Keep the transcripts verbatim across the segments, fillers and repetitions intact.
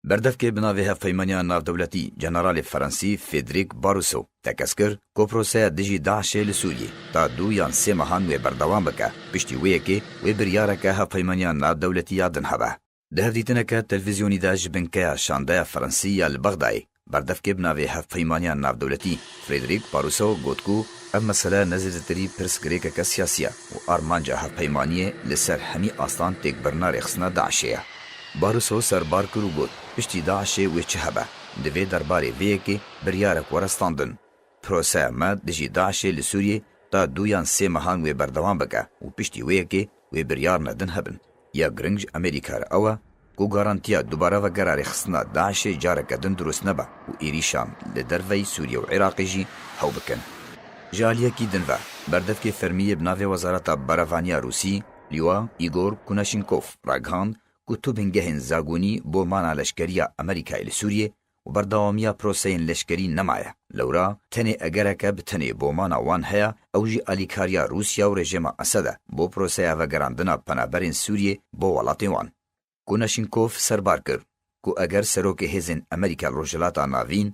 Berdevkê bi navê Hevpeymaniya Navdewletî Generalê Fransî Federic Barroso tekez kir ku proseya dijî DAIŞê li Sûriyê ta du yan sê mehan wê berdewam bike. Piştî wê yekê wê biryareke Hevpeymaniya Navdewletî ya din hebe. Di hevdîtineke televîzyonî de ji binkeya şandeya Fransî ya li Bexdayê, berdevkê bi navê Hevpeymaniya Navdewletî Frederic Barroso got ku ev mesele ne zêdetirî pirsgirêkeke siyasî ye û armanca hevpeymaniyê li ser hemî astan têkbirina rêxistina DAIŞê ye. Barroso serbar kir û got, piştî DAIŞê wê çi hebe, divê derbarê vê yekê biryarek were standin. Proseya me dijî DAIŞê li Sûriyê ta du yan sê mehan wê berdewam bike û piştî wê yekê wê biryarine din hebin. Ya giring ji Amerîka re ew e ku garantiya dubare vegera rêxistina DAIŞê careke din dirust nebe û êrîşan li derveyî Sûriye û Iraqê jî hew bikin. Ji aliyekî din ve, berdevkê fermî yê bi navê Wezareta Berevaniya Rûsî, Lîwa Îgor Kunaşînkov, ragihand ku tu bingehên zagonî bo mana leşkerî ya Amerîkayê li Sûriyê û berdewamiya proseyên leşkerî nemaye. Lewra tenê egereke bi tenê bo mana wan heye, ew jî alîkariya Rûsya û rejîma Esed e bo proseya vegerandina penaberên Sûriyê bo welatên wan. Kunaşînkov serbar kir ku eger serokê hêzên Amerîka li Rojhilata Navîn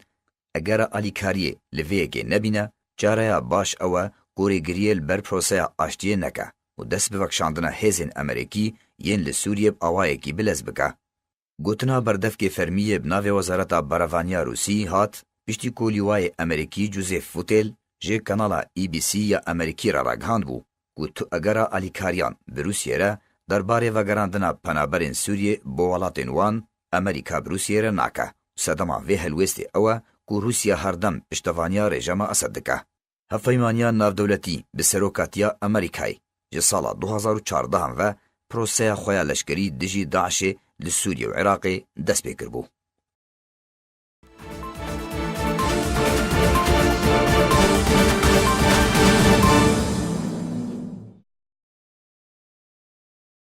egera alîkariyê li vê yekê nebîne, çareya baş ew e ku rêgiriyê li ber proseya aştiyê neke û dest bi vekişandina hêzên Amerîkî yên li Sûriyê bi awayekî bilez bike. Gotina berdevkê fermî yê bi navê Wezareta Berevaniya Rûsî hat piştî ku lîwayê Amerîkî Joseph Votel ji kanala E B C ya Amerîkî re ragihandibû ku tu egera alîkariyan bi Rûsiyê re derbarê vegerandina penaberên Sûriyê bo welatên wan Amerîka bi Rûsiyê re nake. Sedema vê helwêstê ew e ku Rûsya herdem piştevaniya rejîma Esed dike. Hevpeymaniya Navdewletî bi serokatiya Amerîkayê ji sala du hazar û çardeh ve proseya xwe ya leşkerî dijî DAIŞê li Sûriye û Iraqê dest pê kiribû.